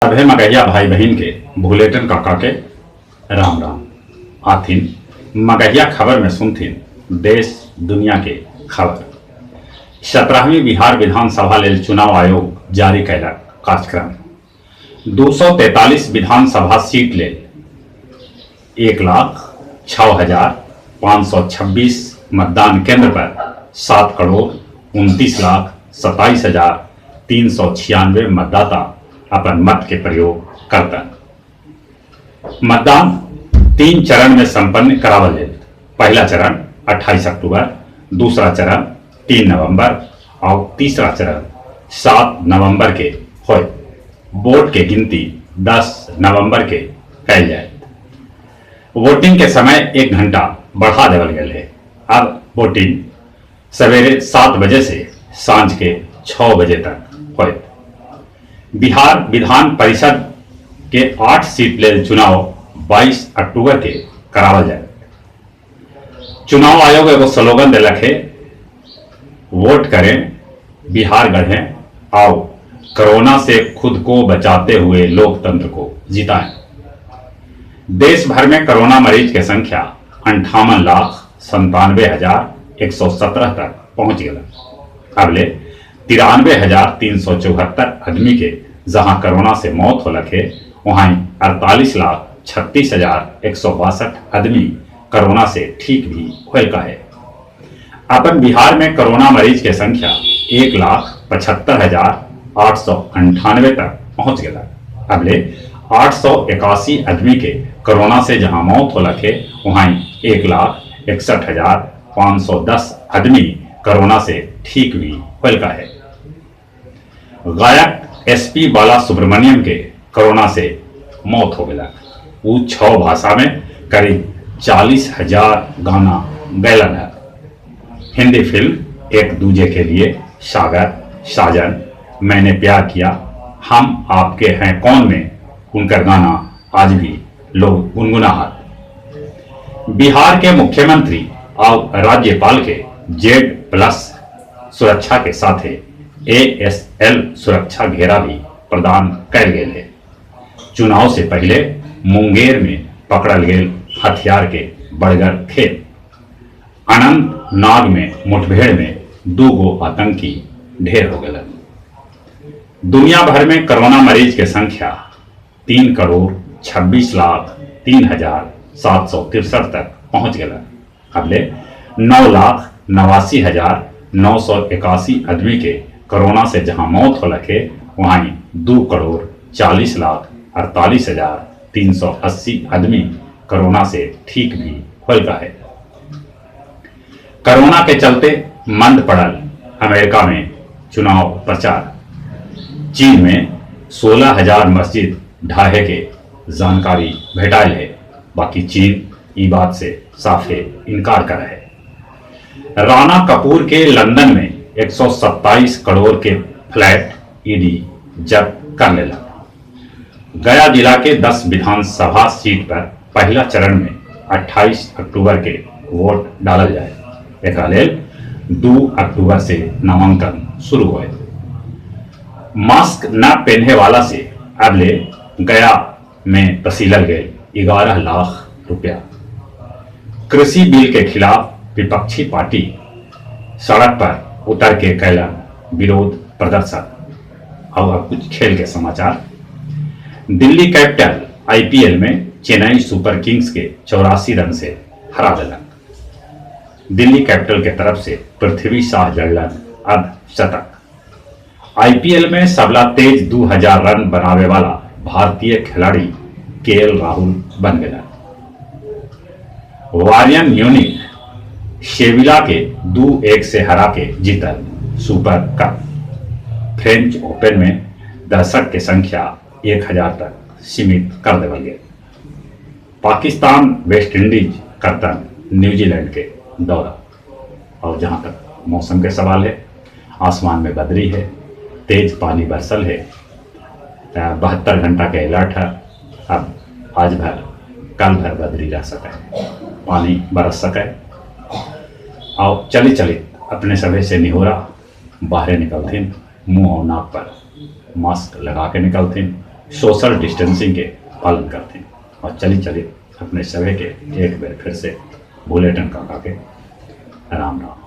सभे मगहिया भाई बहिन के भुलेटन काका के राम राम। आथिन मगहिया खबर में सुनथिन देश दुनिया के खबर। 17वीं बिहार विधानसभा लेल चुनाव आयोग जारी कयलक कार्यक्रम। 243 विधानसभा सीट लेल 1,06,526 मतदान केंद्र पर 7,29,27,396 मतदाता अपन मत के प्रयोग करतन। मतदान 3 चरण में संपन्न करावल जाइत। पहला चरण 28 अक्टूबर, दूसरा चरण 3 नवंबर और तीसरा चरण 7 नवंबर के होय। वोट के गिनती 10 नवंबर के कयल जायत। वोटिंग के समय 1 घंटा बढ़ा देवल गयल है। अब वोटिंग सवेरे 7 बजे से सांझ के 6 बजे तक होयत। बिहार विधान परिषद के 8 सीट लेल चुनाव 22 अक्टूबर के करावल जायत। चुनाव आयोग एगो स्लोगन देलक है, वोट करें बिहार गढ़ें, आओ कोरोना से खुद को बचाते हुए लोकतंत्र को जिताएं। देश भर में कोरोना मरीज के संख्या 58,97,117 तक पहुंच गया। अबले 93,374 आदमी के जहां कोरोना से मौत होलक है, वहां 48,36,162 आदमी कोरोना से ठीक भी होल का है। अपन बिहार में कोरोना मरीज के संख्या 1,75,898 तक पहुंच गया। अबले 881 आदमी के कोरोना से जहां मौत होलक है, वहां 1,61,510 आदमी कोरोना से ठीक भी होल का है। गायक एसपी बाला सुब्रमण्यम के कोरोना से मौत हो गया। वो 6 भाषा में करीब 40,000 गाना गैलन है। हिंदी फिल्म एक दूजे के लिए, सागर, साजन, मैंने प्यार किया, हम आपके हैं कौन में उनका गाना आज भी लोग गुनगुनाहत। बिहार के मुख्यमंत्री और राज्यपाल के Z+ सुरक्षा के साथ ASL सुरक्षा घेरा भी प्रदान कयल गेल है। चुनाव से पहले मुंगेर में पकड़ल गेल हथियार के बड़गर खेप। अनंत नाग में मुठभेड़ में 2 गो आतंकी ढेर हो गए। दुनिया भर में कोरोना मरीज के संख्या 3,26,03,763 तक पहुंच गया। अबले 9,89,981 आदमी के कोरोना से जहां मौत होलक है, वहां 2,40,48,380 आदमी कोरोना से ठीक भी होल का है। कोरोना के चलते मंद पड़ल अमेरिका में चुनाव प्रचार। चीन में 16,000 मस्जिद ढाहे के जानकारी भेटाइल है, बाकी चीन ई बात से साफे इनकार कर है। राणा कपूर के लंदन में 127 करोड़ के फ्लैट ईडी जब्त कर लेला। गया जिला के 10 विधानसभा सीट पर पहला चरण में 28 अक्टूबर के वोट डालल जाए। एकरा लेल 2 अक्टूबर से नामांकन शुरू होए। मास्क न पहने वाला से अबले गया में वसूलल गए 11 लाख रुपया। कृषि बिल के खिलाफ विपक्षी पार्टी सड़क पर उतर के कैलन विरोध प्रदर्शन। और अब कुछ खेल के समाचार। दिल्ली कैपिटल आईपीएल में चेन्नई सुपर किंग्स के 84 रन से हरा दिलक। दिल्ली कैपिटल के तरफ से पृथ्वी शाह जड़लन अर्ध शतक। आईपीएल में सबला तेज 2000 रन बनावे वाला भारतीय खिलाड़ी केएल राहुल बन गया। बायर्न म्यूनिख सेविला के 2-1 से हरा के जीतल सुपर कप। फ्रेंच ओपन में दर्शक के संख्या 1000 तक सीमित कर देवल गए। पाकिस्तान वेस्ट इंडीज करतन न्यूजीलैंड के दौरा। और जहां तक मौसम के सवाल है, आसमान में बदरी है, तेज पानी बरसल है, 72 घंटा के अलर्ट है। अब आज भर कल भर बदरी रह सके, पानी बरस सके। और चली चली अपने सभे से निहोरा, बाहर निकलथिन मुंह और नाक पर मास्क लगा के निकलथिन। सोशल डिस्टेंसिंग के पालन करते और चली चली अपने सभी के एक बार फिर से बुलेटिन काका के राम राम।